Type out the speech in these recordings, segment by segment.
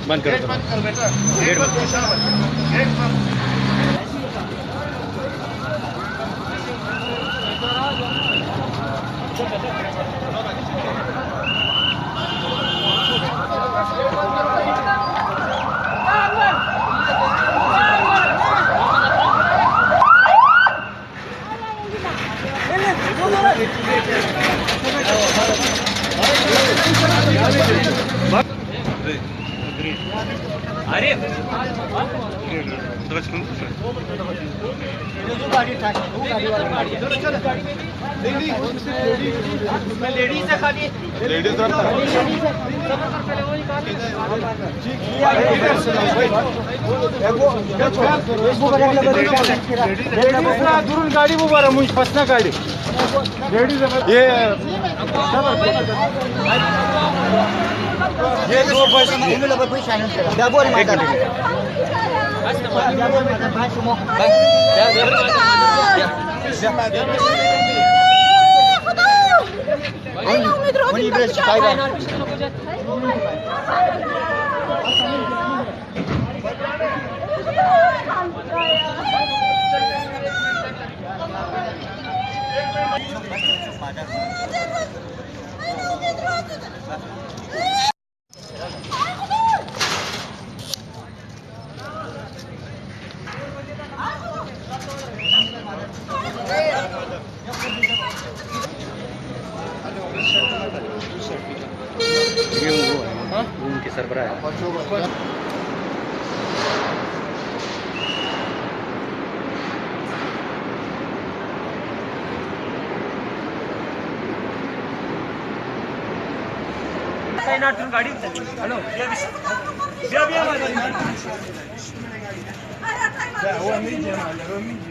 بند کرو، گیٹ بند کرو بیٹا، گیٹ بند کرو، شاباش۔ گیٹ بند۔ لیڈیز ہے خالی۔ لیڈیز ہے۔ لیڈیز نا درون گاڑی ببر، موش پسنا گاڑی۔ لیڈیز ہے۔ یہ یہ دو بس۔ یہ وہ ہے، وہ ان کے سربراہ ہے۔ ہلو۔ بیا، بیا، بیا۔ بیا، او امین جان، او امین جان۔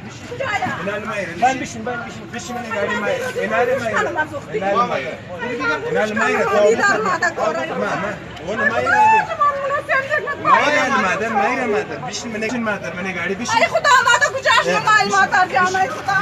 بشین، بشین، بشین۔ بشین، منی گاڑی مائے۔ انارے مائے۔ انارے مائے۔ انارے مائے۔ ما، ما۔ او نہ مائے۔ مائے، مادر، مائے، مادر۔ بشین، منی، بشین، مادر، منی گاڑی، بشین۔ اے خدا، ما تو کجا شما مائے، مادر جان، اے خدا۔